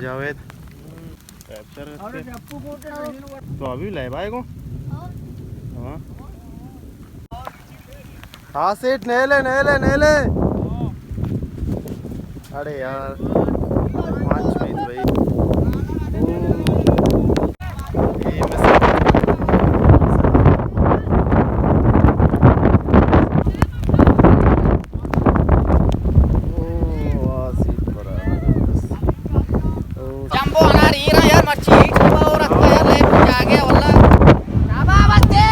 جاوید۔ تو ابھی لے بھائی کو؟ ہاں۔ ہاں سیٹ، نیلے، نیلے، نیلے۔ اڑے یار، پانچ منٹ بھائی۔ جمبو انار ایر یار، مرچی ہیٹ ہوا ہو رکھا یار، لیب جاگے واللہ۔ شاباش بچے۔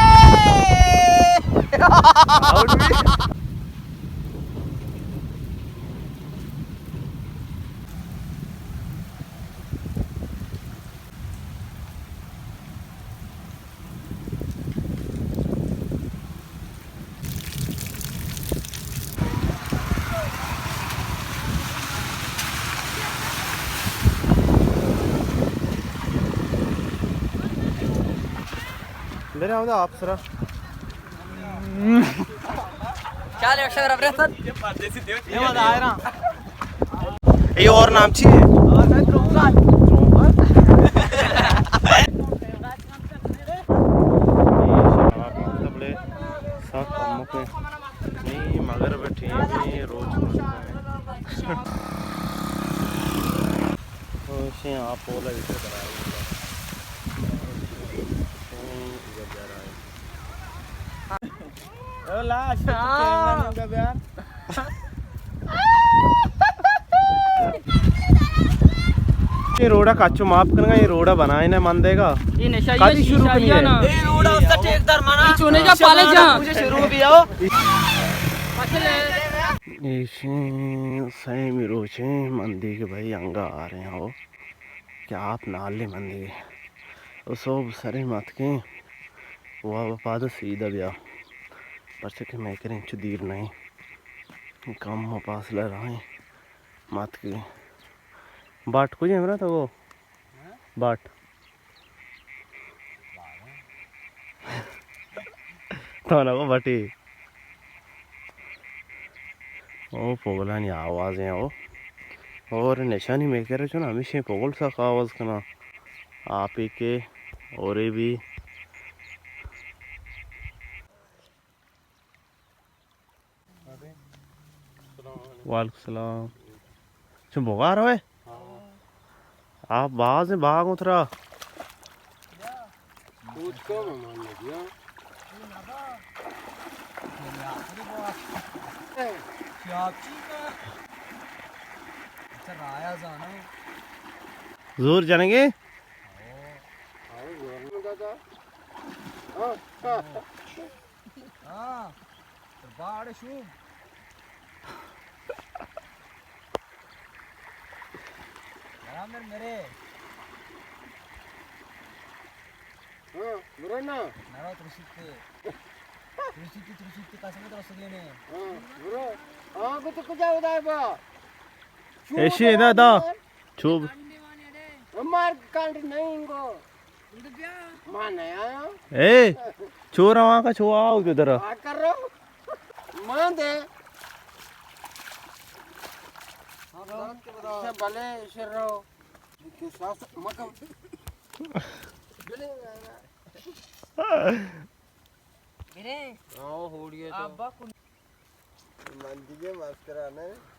برے ہمدا آپ سرا۔ چالے، اکشے رب رسد۔ اے اور نام چی ہے؟ سک کمک ہے۔ نہیں، مغرب ٹیم ہے، روچ۔ اوشے آپ اولا اسے کرا۔ اے روڈا کچو معاف کنگا، اے روڈا بنائینے من دیگا۔ اے نشہ کدی شروع کنی ہے؟ اے روڈا اس ٹھیک در منا۔ چونے جا پالے جا۔ مجھے شروع بھی ہو۔ ایشیں سیمی روچیں من دیگا بھائی انگا آ رہے ہو کہ آپ نالے من دیگا۔ او صوب سرے ماتکیں۔ وا پادا سیدھا بیا، پرچہ کہ مئے کرا انچو دیر نہ انت، کم فاصلہ راہ انت۔ ماتکیں۔ باٹ کجا ایں برا تو؟ باٹ۔ تو نہ گو بٹی۔ او پگلانی آوازیں او۔ اور نشانی مئے کرا چون ہمیشیں پگل سک آواز کناں۔ آپی کے اورے بھی۔ وعلیکم السلام۔ چون بگار ہوئے؟ آپ باز باغ اترا۔ زور جنگے؟ ہاں۔ باڑ شوم۔ برابر میرے۔ ہاں، برو نا۔ نرو ترسیتے۔ ترسیتے، ترسیتے، قسم ترسیتے نے۔ ہاں، برو۔ ہاں، کو تو کجا ادا ہے با؟ ایشی ادا دا۔ چوب۔ مار کانڈ نہیں گو۔ ما نیا۔ اے، چو رواں کا چو آؤ جو درا۔ آ کر رو۔ مان دے۔ بلے شر رو۔ برے۔ آؤ، ہوڑیے تو۔ ابا کن۔ من دیگه مسخره نه۔